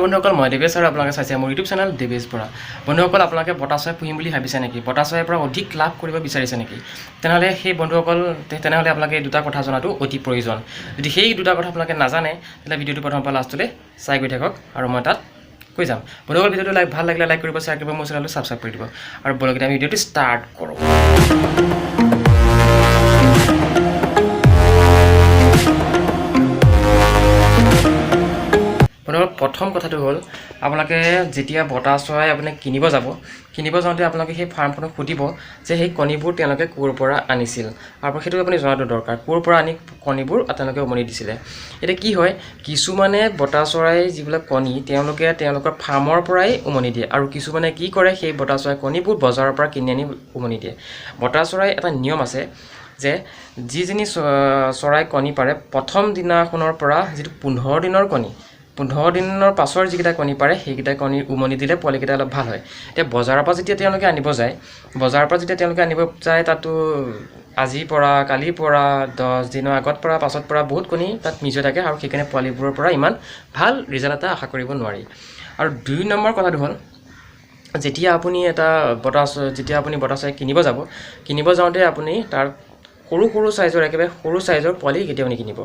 বন্ধুসকল, মই দেৱেশ আৰু আপোনালোকে চাইছে মোৰ ইউটিউব চেনেল দেৱেশ বৰা। বন্ধুসকল, আপোনালোকে বতা চৰাই পুহিম বুলি ভাবিছে নেকি? বতা চৰাইৰ পৰা অধিক লাভ কৰিব বিচাৰিছে নেকি? তেনেহ'লে সেই বন্ধুসকল, তেনেহ'লে আপোনালোকে এই দুটা কথা জনাটো অতি প্ৰয়োজন। যদি সেই দুটা কথা আপোনালোকে নাজানে, তেতিয়াহ'লে ভিডিঅ'টো প্ৰথমৰ পৰা লাষ্টলৈ চাই গৈ থাকক আৰু মই তাত কৈ যাম। বন্ধুসকল, ভিডিঅ'টো লাইক ভাল লাগিলে লাইক কৰিব, শ্বেয়াৰ কৰিব, মোৰ চেনেলটো ছাবস্ক্ৰাইব কৰি দিব আৰু বলক, এতিয়া আমি ভিডিঅ'টো ষ্টাৰ্ট কৰোঁ। বন্ধুসকল, প্ৰথম কথাটো হ'ল, আপোনালোকে যেতিয়া বতা চৰাই আপুনি কিনিব যাব, কিনিব যাওঁতে আপোনালোকে সেই ফাৰ্মখনক সুধিব যে সেই কণীবোৰ তেওঁলোকে ক'ৰ পৰা আনিছিল আৰু সেইটো আপুনি জনাটো দৰকাৰ, ক'ৰ পৰা আনি কণীবোৰ তেওঁলোকে উমনি দিছিলে। এতিয়া কি হয়, কিছুমানে বতা চৰাই যিবিলাক কণী, তেওঁলোকে তেওঁলোকৰ ফাৰ্মৰ পৰাই উমনি দিয়ে আৰু কিছুমানে কি কৰে, সেই বতা চৰাই কণীবোৰ বজাৰৰ পৰা কিনি আনি উমনি দিয়ে। বতা চৰাই এটা নিয়ম আছে যে যিজনী চৰাই কণী পাৰে, প্ৰথম দিনাখনৰ পৰা যিটো 15 দিনৰ কণী, 15 দিনৰ পাছৰ যিকেইটা কণী পাৰে, সেইকেইটা কণী উমনি দিলে পোৱালিকেইটা অলপ ভাল হয়। এতিয়া বজাৰৰ পৰা যেতিয়া তেওঁলোকে আনিব যায়, বজাৰৰ পৰা যেতিয়া তেওঁলোকে আনিব যায়, তাতো আজিৰ পৰা, কালিৰ পৰা, 10 দিনৰ আগত পৰা, পাছত পৰা বহুত কণী তাত মিক্স হৈ থাকে আৰু সেইকাৰণে পোৱালিবোৰৰ পৰা ইমান ভাল ৰিজাল্ট এটা আশা কৰিব নোৱাৰি। আৰু 2 নম্বৰ কথাটো হ'ল, যেতিয়া আপুনি বতা চৰাই কিনিব যাব, কিনিব যাওঁতে আপুনি তাৰ সৰু সৰু চাইজৰ, একেবাৰে সৰু চাইজৰ পোৱালি কেতিয়াও নিকিনিব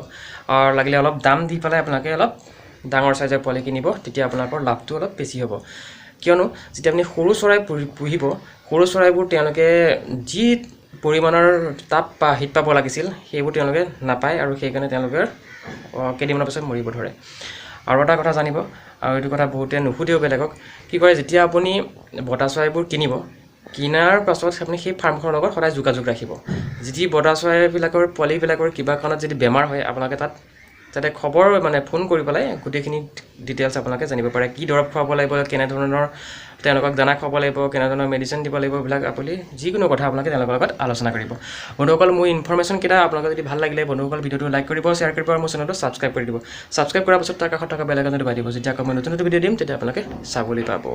আৰু লাগিলে অলপ দাম দি পেলাই আপোনালোকে অলপ ডাঙৰ চাইজৰ পোৱালি কিনিব, তেতিয়া আপোনালোকৰ লাভটো অলপ বেছি হ'ব। কিয়নো যেতিয়া আপুনি সৰু চৰাই পুহিব, সৰু চৰাইবোৰ তেওঁলোকে যি পৰিমাণৰ তাপ বা হিট পাব লাগিছিল, সেইবোৰ তেওঁলোকে নাপায় আৰু সেইকাৰণে তেওঁলোকে কেইদিনমানৰ পাছত মৰিব ধৰে। আৰু এটা কথা জানিব, আৰু এইটো কথা বহুতে নুসুধেও বেলেগক, কি কৰে, যেতিয়া আপুনি বতা চৰাইবোৰ কিনিব, কিনাৰ পাছত আপুনি সেই ফাৰ্মখনৰ লগত সদায় যোগাযোগ ৰাখিব। যদি বতা চৰাইবিলাকৰ পোৱালিবিলাকৰ কিবা কাৰণত যদি বেমাৰ হয়, আপোনালোকে তাত যাতে খবৰ মানে ফোন কৰি পেলাই গোটেইখিনি ডিটেইলছ আপোনালোকে জানিব পাৰে, কি দৰৱ খুৱাব লাগিব, কেনেধৰণৰ তেওঁলোকক দানা খুৱাব লাগিব, কেনেধৰণৰ মেডিচিন দিব লাগিব, এইবিলাক আপুনি যিকোনো কথা আপোনালোকে তেওঁলোকৰ লগত আলোচনা কৰিব। বন্ধুসকল, মোৰ ইনফৰ্মেশ্যনকেইটা আপোনালোকৰ যদি ভাল লাগিলে, বন্ধুসকল, ভিডিঅ'টো লাইক কৰিব, শ্বেয়াৰ কৰিব আৰু মোৰ চেনেলটো ছাবস্ক্ৰাইব কৰি দিব। ছাবস্ক্ৰাইব কৰাৰ পাছত তাৰ কাষত থকা বেল আইকনটো দবাই দিব। যেতিয়া আকৌ মই নতুন নতুন ভিডিঅ' দিম, তেতিয়া আপোনালোকে চাবলৈ পাব।